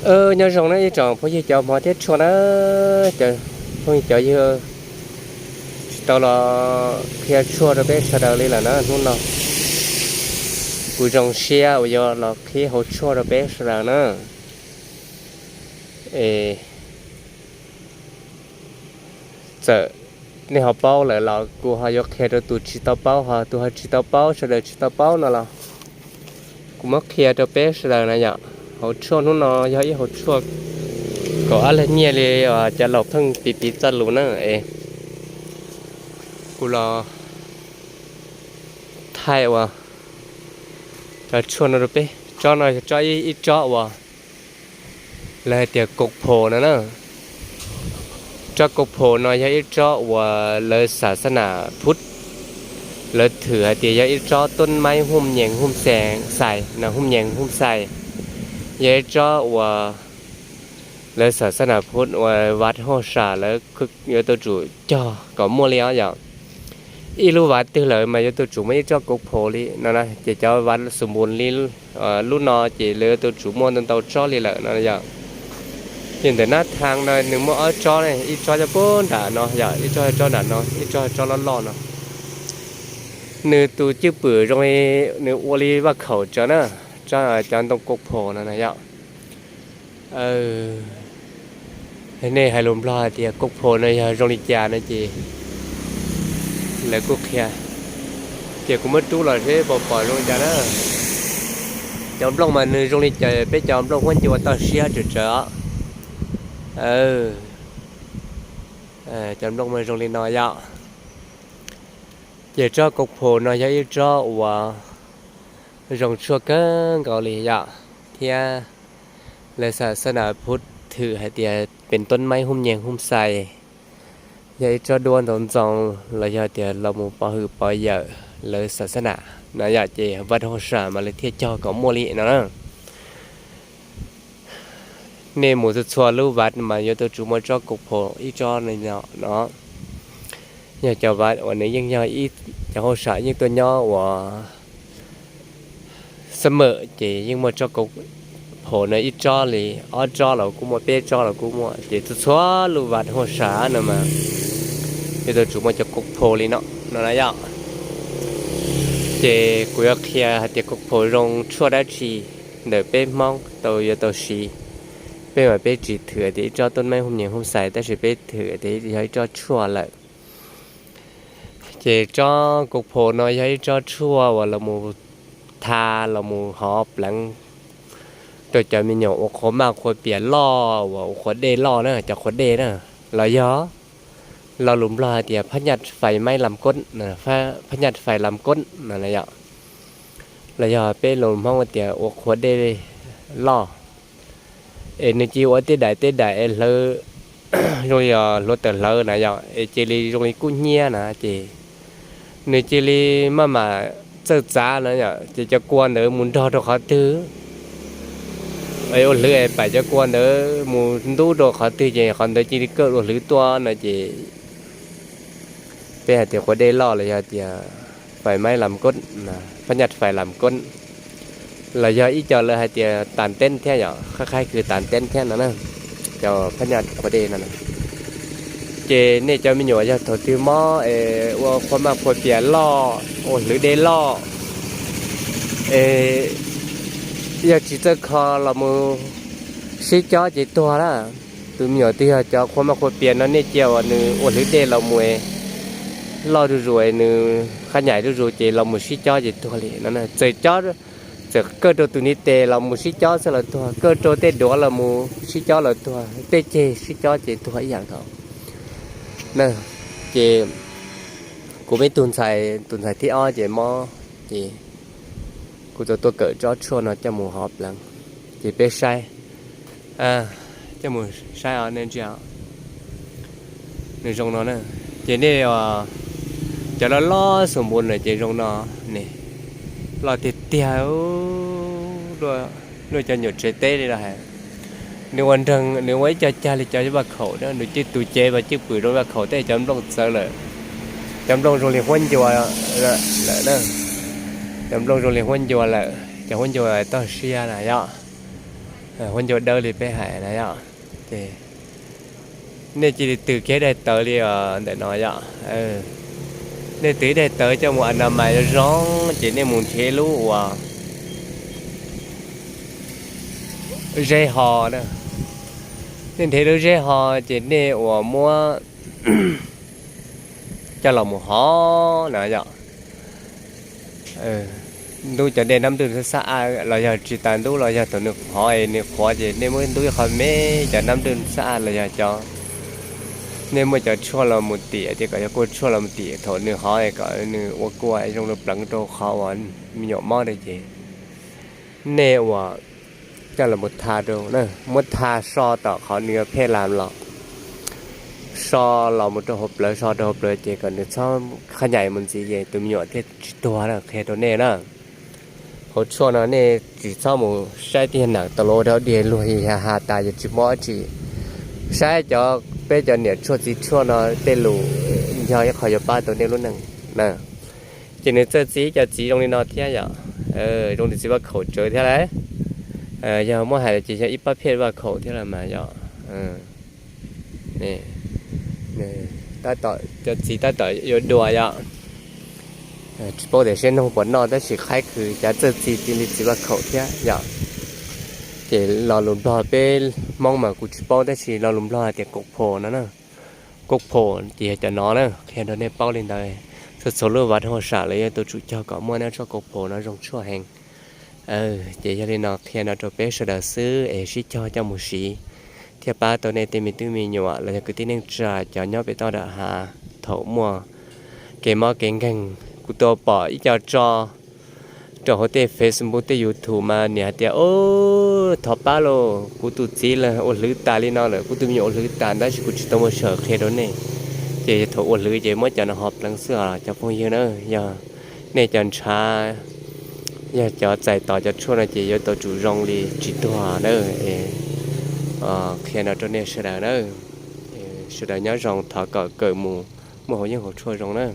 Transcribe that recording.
Nyob zoo na ib tsoom phooj ywg cov hmov thiab tshuaj na, cov phooj ywg cov ywg, tsis tau los qhia tshuaj rau peb sawv daws li lawm na hnub no. Kuv zoo siab uas yuav los qhib hauv tshuaj rau peb sawv daws na. Es txawm nej ho paub lawm los kuv ho yuav qhia rau tus tsis tau paub, ho tus ho tsis tau paub, sawv daws tsis tau paub no los kuv muab qhia rau peb sawv daws na yom. Hauv tshuaj hnub no yog ib hauv tshuaj kaum ob leeg nyiaj li, cov laus pheej piv piv txoj lus na es kuv los thaij uas cov tshuaj no rau peb. Tsob no yog tsob ib, ib tsob uas lawv hais tias kaum phom no na. Tsob kaum phom no yog ib tsob uas lawv xav xab nam phub lawv thwm hais tias yog ib tsob tub maib hum nyees hum xais no, hum nyees hum xais, yog ib tsob uas lawv xav xab nam phub uas vav hauj sam lawv yuav tau tsum cog kom muaj li os yom. Ib lub vav twg lawm mas yuav tau tsum muaj ib tsob kaum phom li no na. Ces cov vav xus npus li lub no ces lawv yuav tau tsum muaj ntau ntau tsob li lawm no yom. Ces ntawm nab thas no nws muaj ob tsob ne, ib tsob nyob puag nram no yom, ib tsob tsob nram no, ib tsob tsob loj loj no. Nws tus cwj pwm zoo li nws ua li vaj khaum tsawv na, cov ntoo kaum phom no na yom. Nej hais lus Nplog hais tias kaum phom no yog zoo li cas no ces lawv kuj qhia. Ces kuv muab rub los seb puas pom zoo li cas na. Cov nplooj mas nws zoo li cas, peb cov nplooj huab ncua toj siab tsawv tsawv os. Cov nplooj mas zoo li no yom. Ces tsob kaum phom no yog ib tsob uas zoo tshuaj kawg nkaus li yom, thiab lawv xav xab nam phub thwm hais tias pes tub maib hum nyees hum xais, yog ib tsob duab ntau ntxoo los yog tias los mus pov hwm pov yawm lawv xav xab nam no yom, ces vav hauj sam mas lawv thiaj cog kom muaj li no na. Nej mus txhua txhua lub vav mas yuav tau tsum muaj tsob kaum phom ib tsob no. Yog cov vav uas nws yeej yog ib cov hauj sam yeej tuaj nyob uas xab mem ces yeej muaj tsob kaum phom no ib tsob li, ob tsob los kuj muaj, peb tsob los kuj muaj, ces txhua txhua lub vav hauj sam no mas yuav tau tsum muaj cov kaum phom li no no na yom. Ces kuv yuav qhia hais tias kaum phom zoo tshuaj dab tsi ntawm peb Hmoob tau yuav tau siv. Peb mas peb tsis thwm tias ib tsob tub maib hum nyees hum xais, tab sis peb thwm tias yog ib tsob tshuaj lawm. Ces tsob kaum phom no yog ib tsob tshuaj uas los mus tha, los mus hov pleev rau cov me nyuam ua qhua maj qhua pias loj, uas ua qhua dej loj na, cov qhua dej na, los yog lo lus Nplog hais tias phab nyaj fais maib lam kob, phab nyaj fais lam kob no yom, los yog peb lus Hmoob tias ua qhua dej loj. Es nws cia li ua tej daim tej daim es hlawv zoo li hluav taws hlawv na yom, es cia li zoo li kub hnyiab na, ces nws cia li maj mam txawj txav na yom, ces cov kua ntawd mus nrog rau qhov twg, es ua hlwv es pam cov kua ntawd mus ntub rau qhov twg ces qhov ntawd cia li kawj ua hlwv tuaj no ces peb hais tias qhua dej loj los yog tias fais maib lam kob, phab nyaj fais lam kob, los yog ib co lawv hais tias tas teb thiab yom, qhab qhaib kws tas teb thiab no na, cov phab nyaj qhua dej no na. Ces nej cov me nyuam yog thaum twg mob es ua qhua maj qhua pias loj, ua hlwv dej loj, es yog tsis txawj kho los mus sib cob ces tuag lawm. Tus me nyuam twg yog cov qhua maj qhua pias no nej cia uas nws ua hlwv dej los mus loj zuj zus, nws qhab nyaim zuj zus ces los mus sib cob ces tuag li no. Txawm cob, txawm kawj rau tus ntiv tes los mus sib cob xwb los tuag, kawj rau tej duav los mus sib cob los tuag, tej ceg sib cob ces tuag ib yam nkaus na. Ces kuv muaj ib tug ntxhais, tus ntxhais thib ob ces mob, ces kuv tau tuaj kawm tsob tshuaj no coj mus hov pleev, ces peb saib, coj mus saib os nej ntsia, nws zoo no na. Ces nej cov loj loj xus npus na ces zoo no ne, loj tiag tiag, luaj cov nyuam tsev teb li lawm hais. Nws ua nreeg, nws ua ib co cag li cov vaj khaum na, nws cwj tus cev mas cwj pwm rau vaj khaum tej cov nplooj txawv lawm. Cov nplooj zoo li huab ncua lawm na, cov nplooj zoo li huab ncua lawm, cov huab ncua toj siab na yom. Huab ncauj dawb li peb hais na yom, ces nej cia li tws kiag daim tawv li os ntawm no yom. Nej tws ib daim tawv coj mus a na mais zoo zoo ces nej mus nrhiav lub uas zeb ho na. Nej nrhiav lub zeb ho ces nej uas muab coj los mus hov na yom. Ntub cov dej nab ntwj xab xab a los yog tsis tas ntub los yog thaum nws hov es nws qhuav ces nej muab ntub ib qho me cov nab ntwj xab a los yog cov, nej muaj cov tshuaj los mus tiam ces kom cov kua tshuaj los mus tiam thaum nws hov es kom nws ua kua zoo li pleev rau qhov uas me nyuam mob rau ces nej uas coj los mus tha rau, muab tha so tom qhov nws yuav pheej las los, so los mus rau hauv plawv, so rau hauv plawv ces kom nws txhob qhab nyais mus ntxiv ces tus me nyuam thiaj tsis tuag na, qhia rau nej na. Hauv tshuaj no nej tsis txhob mus saib tiag nam tau los ua dog dig luag ha ha tas yog tsis mob dab tsi. Saib cov, peb cov niam tshuaj txiv tshuaj no tej lus yog ib qho yuav pab tau nej lub neej na. Ces nws txawj txi cov txiv zoo li no thiab yom, zoo li txiv vaj khaum tsawv thiab lauj. Yog muab hais los ces yog ib pab phiaj vaj khaum thiab los mas yom. Tab tom cov txiv tab tom yuav dua yom. Tsis paub tias seb noog puas noj tab sis qhaib khwv cav txawj txi li txiv vaj khaum thiab yom. Ces lo lus Nplog peb Hmoob mas kuv tsis paub tab sis lo lus Nplog hais tias kos phos no na. Kos phos ces yog cov no na, qhia rau nej paub li ntawd. Txhua txhua lub vaj hauj sam lawv yuav tau tsum cog kom muaj nej tsob kos phos no zoo tshuaj heev. Ces yog li no qhia no rau peb sawv daws xwb es sib cog coj mus siv thiaj pab tau nej tej me tub me nyuam los yog kwv tij neej tsa cov nyob pem toj nram hav thaum muaj kev mob kev nkeeg. Kuv tau pom ib co tso rau hauv tej Facebook tej YouTube mas niam hais tias, thov pab lauj, kuv tus txiv ua hlwv tas li no lawm, kuv tus me nyuam ua hlwv tas tab sis kuv tsis tau muaj sij hawm qhia rau nej. Ces thaum ua hlwv ces muab cov no ho pleev xwb os cov phooj ywg na. Yog nej cov ntshav, yog cov txais tos cov tshuaj no ces yuav tau tsum zoo li tsis tuag na. Qhia no rau nej sawv daws na. Sawv daws nyob zoo, thov kom kawm mus muaj hauv yeeb hauv tshuaj zoo na.